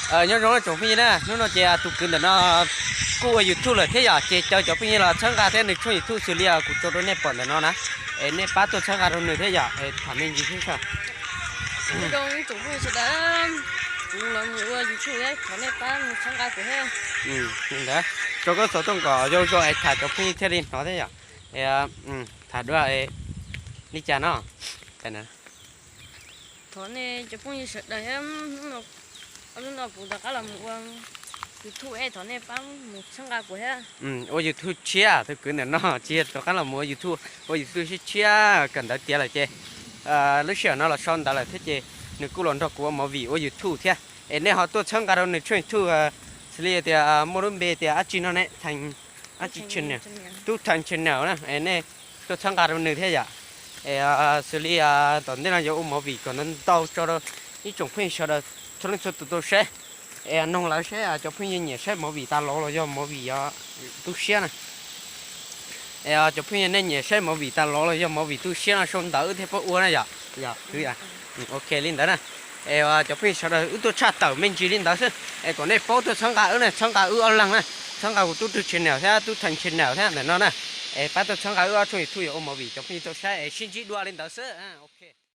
Nyob zoo tsoom phooj ywg na, hnub no ces tus kwv ntawm no kuj ua YouTube lawm thiab yom, ces caw cov phooj ywg los txhawb nqa thiab nws tshooj YouTube xws li kuv tso rau nej pom ntawm no na, es nej pab tuaj txhawb nqa rau nws thiab yom, es tham me ntsis thiab. Nyob zoo tsoom phooj ywg sawv daws, kuv los mus ua YouTube thiab, thov nej pab mus txhawb nqa kuv thiab. Ntawd, tso koj xov tooj kom zoo zoo es tham cov phooj ywg thiaj li hnov thiab yom. Tham dua li cas no? Thov nej cov phooj ywg sawv daws thiab, hnub no kuv rov qab los mus ua YouTube es thov nej pab mus txhawb nqa kuv thiab. Ua YouTube tshiab, tus kwv ntawm no tsis yog rov qab los mus ua YouTube, ua YouTube tshiab tshiab kawm ntawv tiav lawm ces lub sij hawm no los sau ntawv lawm thiab ces nws kuj los nrog kuv ua movie ua YouTube thiab. Es nej ho tuaj txhawb nqa rau nws tshooj YouTube xws li tias muaj lub npe tias dab tsi no ne, Theej, dab tsi channel, Tub Theej channel na, es nej tuaj txhawb nqa rau nws thiab yom. Es xws li tom ntej no yuav ua movie kom ntau ntau tso rau ib tsoom phooj ywg sawv daws txhua leej txhua tus tau saib. Es noog lawv saib cov phooj ywg nyiam saib movie tas los los yog movie tu siab na. Es cov phooj ywg nej nyiam saib movie tas los los yog movie tu siab no sau ntawv wb thiaj paub ua na yom. Ok li ntawd na. Es cov phooj ywg sawv daws wb tuaj tshaj tawm me ntsis li ntawd xwb es kom nej paub tuaj txhawb nqa wb na, txhawb nqa wb ob leeg na, txhawb nqa kuv Tub Rwg channel thiab Tub Theej channel thiab ntawm no na. Es pab tuaj txhawb nqa wb ob tshooj YouTube yuav ua movie cov phooj ywg tau saib es sib ntsib dua li ntawd xwb. Ok.